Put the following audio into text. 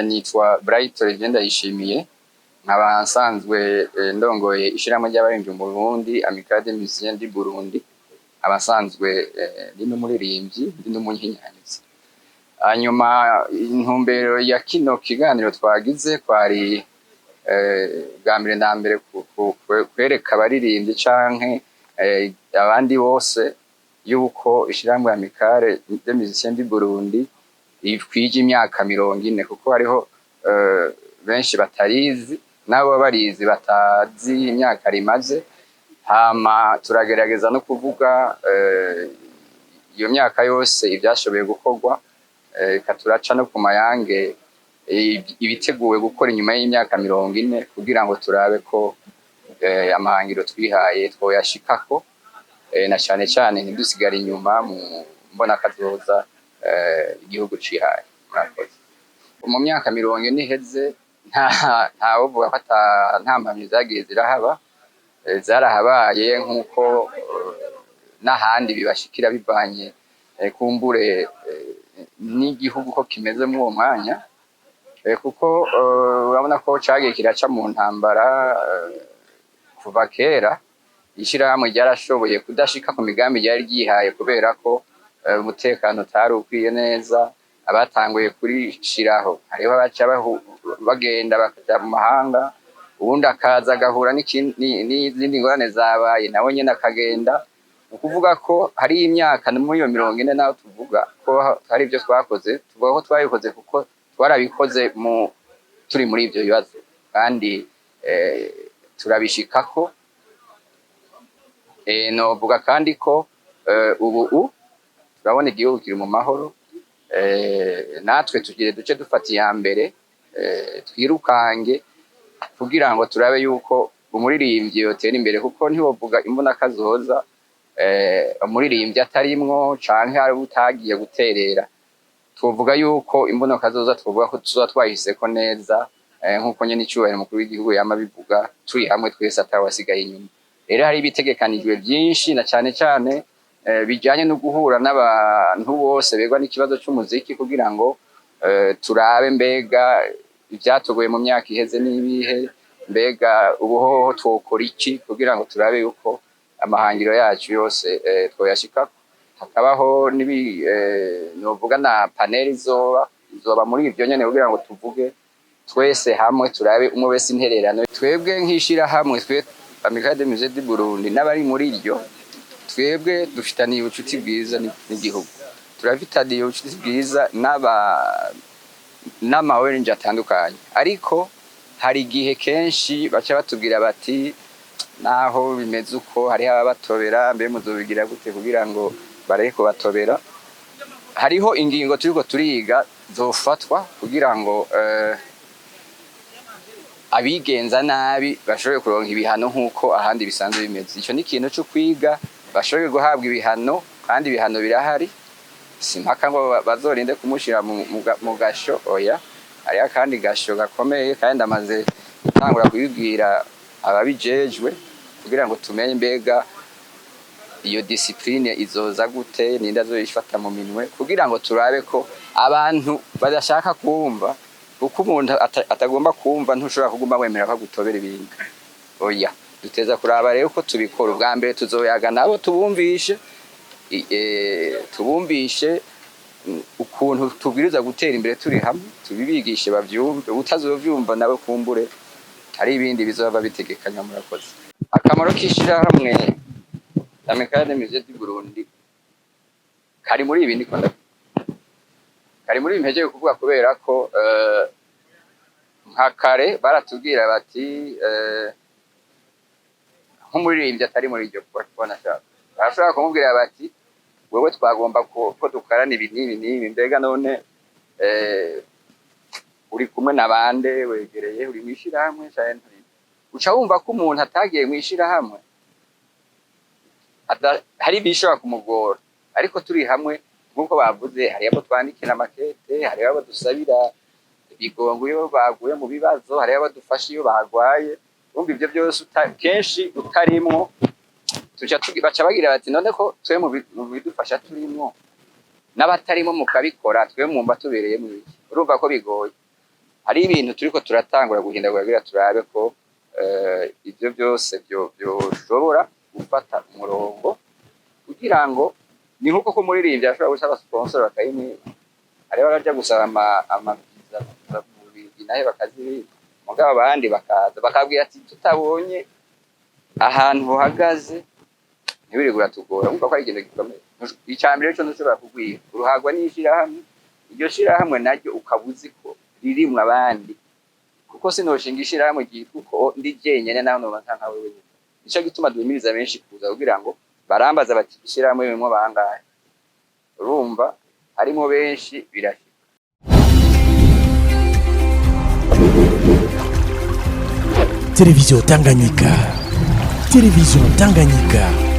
Nitwa Bright Olivier Ndayishimiye, nkaba nsanzwe ndongoye ishirahamwe ry'abaririmbyi mu Burundi, Amicale des Musiciens du Burundi. Nkaba nsanzwe ndi n'umuririmbyi, ndi n'umuhinyanyizi. Hanyuma intumbero ya kino kiganiro twagize kwari bwa mbere na mbere kwereka abaririmbyi canke abandi bose yuko ishirahamwe Amicale des Musiciens du Burundi ikwije imyaka 40, kuko hariho benshi batarizi, n'abo barizi batazi imyaka rimaze. Hama turagerageza no kuvuga iyo myaka yose ivyashoboye gukorwa, eka turaca no ku mayange ibiteguwe gukora inyuma y'imyaka 40, kugira ngo turabe ko amahangiro twihaye twoyashikako, na cane cane ntidusigare inyuma mu mbonakazoza igihugu cihaye. Murakoze. Mu myaka 40 iheze, ntawovuga ko ata ntambamyi zagiye zirahaba. Zarahabaye nk'uko n'ahandi bibashikira, bivanye kumbure n'igihugu ko kimeze muri uwo mwanya, kuko urabona ko cagiye kiraca mu ntambara kuva kera. Ishirahamwe ryarashoboye kudashika ku migambi ryari ryihaye kubera ko umutekano utari ukwiye neza. Abatanguye kurishiraho, hariho abaca bagenda bakaja mu mahanga, uwundi akaza agahura n'izindi ngorane zabaye, nawe nyene akagenda. Ni ukuvuga ko hari imyaka muri iyo 40, naho tuvuga ko hari ibyo twakoze, tuvuga ko twabikoze kuko twarabikoze mu turi muri ivyo bibazo, kandi turabishikako. Novuga kandi ko ubu turabona igihugu kiri mu mahoro, natwe tugire duce dufata iya mbere, twirukange kugira ngo turabe yuko umuririmbyi yotera imbere, kuko ntiwovuga imbonakazoza umuririmbyi atarimwo canke ari utagiye guterera. Twovuga yuko imbonakazoza, twovuga ko tuzoba twahiseko neza, nkuko nyene icubahiro umukuru w'igihugu yama abivuga, turi hamwe twese atawasigaye inyuma. Rero hari ibitegekanijwe vyinshi, na cane cane bijanye no guhura n'abantu bose begwa n'ikibazo c'umuziki, kugira ngo turabe mbega ivyatugoye mu myaka iheze n'ibihe, mbega ubuhoho twokora iki kugira ngo turabe yuko amahangiro yacu yose twoyashikako. Hakabaho nibi novuga na panel izoba muri ivyo nyene, kugira ngo tuvuge twese hamwe, turabe umwe wese intererano. Twebwe nk'ishirahamwe, twe Amicale des Musiciens du Burundi n'abari muri iryo, twebwe dufitaniye ubucuti bwiza n'igihugu, turafitaniye ubucuti bwiza n'aba n'ama ONG atandukanye, ariko hari igihe kenshi baca batubwira bati: "Naho bimeze uko, hariho ababatobera, mbe muzobigira gute kugira ngo bareke kubatobera?" Hariho ingingo turiko turiga zofatwa kugira ngo abigenza nabi bashobore kuronka ibihano nk'uko ahandi bisanzwe bimeze. Ico ni ikintu co kwiga, bashobore guhabwa ibihano, kandi ibihano birahari. Si mpaka ngo bazorinde kumushira mu gasho, oya. Hariho akandi gasho gakomeye, kandi amaze gutangura kubibwira ababijejwe kugira ngo tumenye mbega iyo discipline izoza gute, ninde azoyifata mu minwe, kugira ngo turabe ko abantu badashaka kumva, kuko umuntu atagomba kumva, ntushobora kuguma wemera ko agutobera ibintu, oya. Duteza kuraba rero ko tubikora. Ubwa mbere tuzoyaga nabo, tubumvishe ukuntu tubwiriza gutera imbere turi hamwe, tubibigishe bavyumve. Utazovyumva nawe, kumbure hari ibindi bizoba bitegekanywa. Murakoze. Akamaro k'ishirahamwe Amicale des Musiciens du Burundi kari muri ibi ndiko ndavuga, kari muri ibi mpejeje kuvuga, kubera ko nka kare baratubwira bati nk'umuririmbyi atari muri iryo kubona shaka, barashobora kumubwira bati: "Wewe twagomba ko dukorana ibi n'ibi n'ibi, mbega none uri kumwe na bande, wegereye, uri mw'ishirahamwe canke nturi?" Uca wumva ko umuntu atagiye mw'ishirahamwe hari ibishobora kumugora, ariko turi hamwe, nk'uko bavuze, hari abo twandikira amakete, hari abo dusabira ibigongo iyo baguye mu bibazo, hari abo dufasha iyo bagwaye. Urumva ivyo byose kenshi utarimwo, baca bagira bati: "None ko twe mu bidufasha turimwo, n'abatarimo mukabikora, twe mwumva tubereye mu iki?" Urumva ko bigoye. Hari ibintu turiko turatangura guhindagura kugira turabe ko ivyo byose byoshobora gufata umurongo, kugira ngo ni nkuko ko umuririmbyi ashobora gusaba sponsor bakayimwima. Hariho abaja gusaba ama visa kuza mu Bubiligi, nahe bakazibima, mugabo abandi bakaza bakabwira ati: "Tutabonye ahantu uhagaze ntibiri uratugora." Urumva ko ari ikintu gikomeye. Icya mbere cyo ntushobora kugwira uruhagwa n'ishirahamwe, iryo shirahamwe naryo ukaba uzi ko ririmwo abandi, kuko sinoshinga ishirahamwe ryitwa uko ndi jenyene, naho noba nka nkawe wenyene. Nico gituma duhimiriza benshi kuza, kugira ngo barambaza bati: "Ishirahamwe ririmwo bangahe?" Urumva harimo benshi, birashika. Télévision Tanganyika. Télévision Tanganyika.